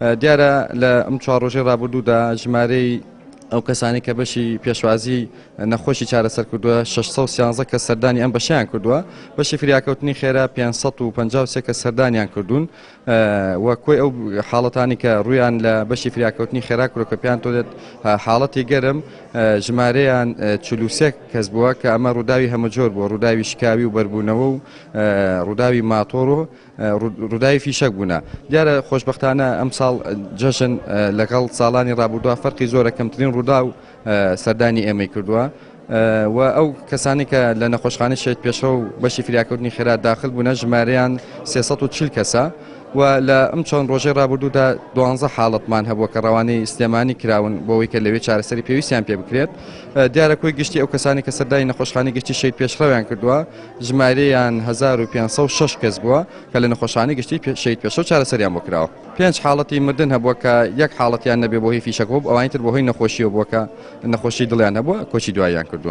دیارە لە ئەم چوار ڕۆژەی ڕابردوودا ژمارەی ئەو کەسانی کە بەشی پێشوازی نەخۆشی چارەسەر کردووە 613 کەس سەردانی ئەم بەشیان کردووە، بەشی فریاکەوتنی خێرا 553 کەس سەردانیان کردوون و کۆی ئەو حاڵەتانی کە ڕوویان لە بەشی فریاکەوتنی خێرا کردووە کە پێیان تۆدێت حاڵەتی گەرم ژمارەیان 43 کەس بووە کە ئەمە ڕووداوی هەمەجۆر بووە، ڕووداوی شکاوی و بەربوونەوە و ڕووداوی ماتۆڕ و ڕووداوی فیشەک بوونە. دیارە خۆشبەختانە ئەمساڵ جەژن لەگەڵ ساڵانی ڕابردووە فەرقی زۆرە، کەمترین ڕووداو سەردانی ئێمەی کردووە و ئەو کەسانی کە لە نەخۆشخانەی شەهید پێشڕەو بەشی فریاکەوتنی خێرا داخل بوونە ژمارەیان 340 کەسە و لە ئەم چەند ڕۆژەی ڕابردوودا 12 حاڵەتمان هەبووە کە ڕەوانەی سلێمانی کراون بۆ ئەوەی کە لەوێ چارەسەری پێویستیان پێ بکرێت. دیارە کۆی گشتی ئەو کەسانی کە سەردانی نەخۆشخانەی گشتی شەهید پێشڕەویان کردووە ژمارەیان 1506 کەس بووە کە لە نەخۆشخانەی گشتی شەهید پێشڕەو چارەسەریان بۆ کراوە. پێنج حاڵەتی مردن هەبووە کە یەک حاڵەتیان نەبێ بۆ هۆی فیشەکەوە بوو، ئەوانی تر بۆ هۆی نەخۆشیەوە بووە کە نەخۆشی دڵیان هەبووە کۆچی دواییان کردووە.